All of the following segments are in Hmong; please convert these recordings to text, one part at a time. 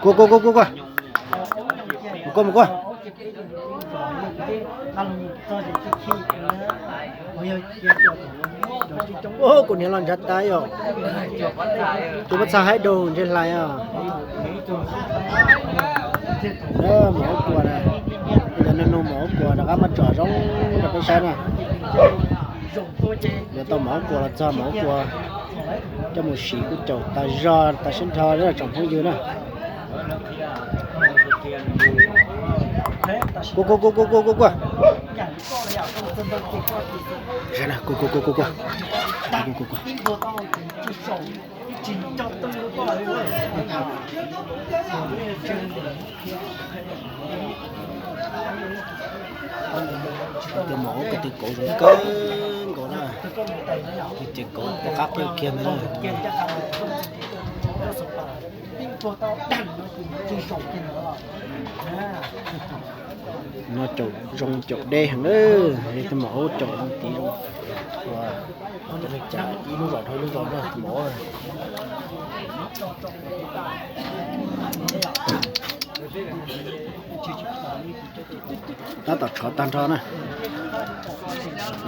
Kua kua kua kua kua. Mus kua mus kua. Kuv niam los ntshav tas yom. Tus pab txha haib daug ntsej hlais os. Mos ub kua na. Yog nug nug mos ub kua rov qab muab tsom zoo rau peb saib na. Yuav tau mos ub kua los txog mos ub kua coj mus siv kuj caum tas zog tas sib nrho tsoom phooj ywg na. Kua kua kua kua kua kua kua. Kua kua kua kua kua. Kua kua kua kua. Tus mos ub ko tus kauv zoo kawg nkaus na. Tus kauv pom qab qwj kiag ntag. No caum zoo caum deb heev na. Tus mos ub caum zoo tid zoo. Ua cas ib lub zos dhau ib lub zos na tus mos ub. Tab tom tshov tag nrho na.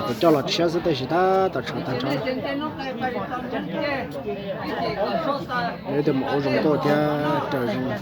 Kuv coj los tshiab xwb tab sis tab tom tshov tag nrho. Ib tug mos ub zoo nkauj thiab raws zoo.